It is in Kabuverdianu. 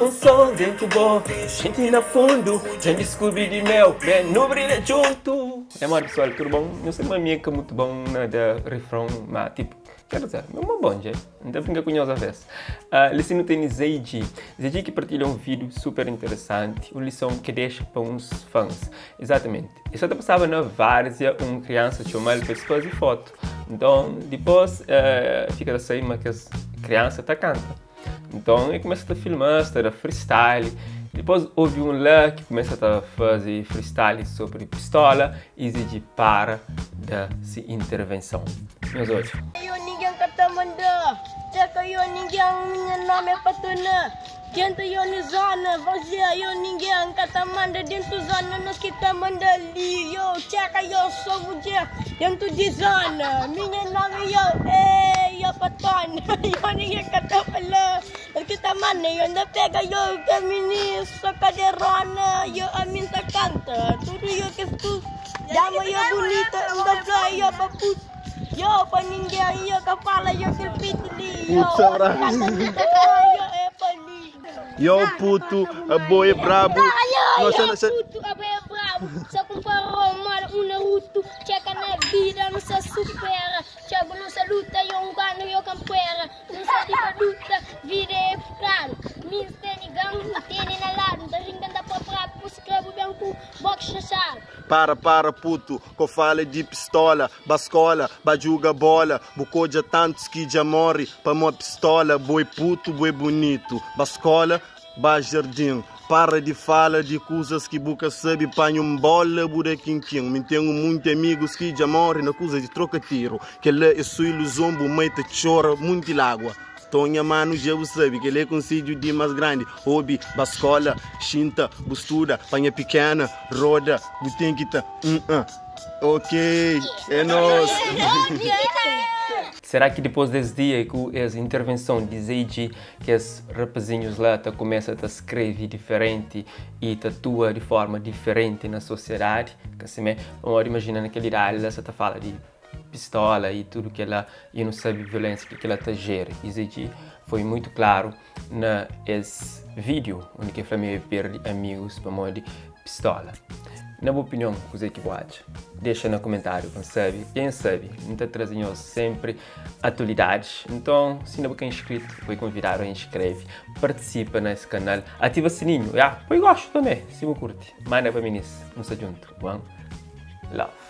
Um som dentro bom, gente na fundo, já descobri de meu, bem no brilha junto. É mano pessoal, tudo bom? Não sei uma minha que é muito bom na da refrão, mas tipo, quero dizer, é uma bom, gente. Não deve brincar com nós a vez. Uh, Licino tem Zeiji. Zeiji que partilha um vídeo super interessante, uma lição que deixa para uns fãs. Exatamente. Eu só passava na várzea, uma criança chamou para fazer foto. Então, depois uh, fica assim, mas que as criança tá canta. Então eu começo a filmar, a dar freestyle. Depois houve um lá que começa a fazer freestyle sobre pistola e exige para da sua intervenção. Meus olhos. Eu ninguém cata manda, Tcheca eu ninguém, minha nome é Patuna. Dentro eu na zona, você eu ninguém cata manda dentro zona, nós que tá manda ali. Eu tcheca eu sou você dentro de zona, minha nome eu ei eu Patona. Eu ninguém cata fala, nós que tá manda eu ainda pega eu caminho só cadeirona, eu a mim tá canta, tudo eu que tu. Dama eu bonita, ainda fly eu papus. Yo, pa ninguém, yo que fala, yo que pitli, yo. Putz, bravo. Yo é pali. Yo, puto, a boi é brabo. Nós Yo, não sei. puto, a boi é brabo. Só comparou mal um Naruto. Checa na vida, não se supera. Chego não se luta, eu um gano, eu campoeira. Não se tipo luta, vida é claro. Min tem gang, tem na lado. Tá brincando pra pra, escrevo bem com boxe chachado. Para, para, puto, que fala de pistola, bascola, bajuga bola, bucoja tantos que já morre, pa uma pistola, boi puto, boi bonito, bascola, ba jardim. Para de fala de coisas que buca sabe, panha um bola, buraquinho. Me tenho muitos amigos que já morrem na coisa de troca tiro. Que lá é só ilusão, bu meita chora, muito lágua. Tonha mano já o sabe que ele é conselho de mais grande. Obi, bascola, chinta, bustuda, panha pequena, roda, butenquita, Ok, é nóis. Será que depois desse dia com essa intervenção de Zeiji, que os rapazinhos lá tá começa a escrever diferente e tatua de forma diferente na sociedade? Que assim, vamos imaginar naquele idade, ela tá fala de pistola e tudo que ela e não sabe violência que ela tá gera. E Zeiji foi muito claro na esse vídeo onde que a família perde amigos para morrer de pistola. Na boa opinião, o que você acha? Deixa no comentário, quem sabe, quem sabe, não está trazendo sempre atualidades. Então, se ainda não é inscrito, foi convidado a inscreve, participa nesse canal, ativa o sininho, ah, põe gosto também, se você curte. Manda para mim nisso, nos junto. One love.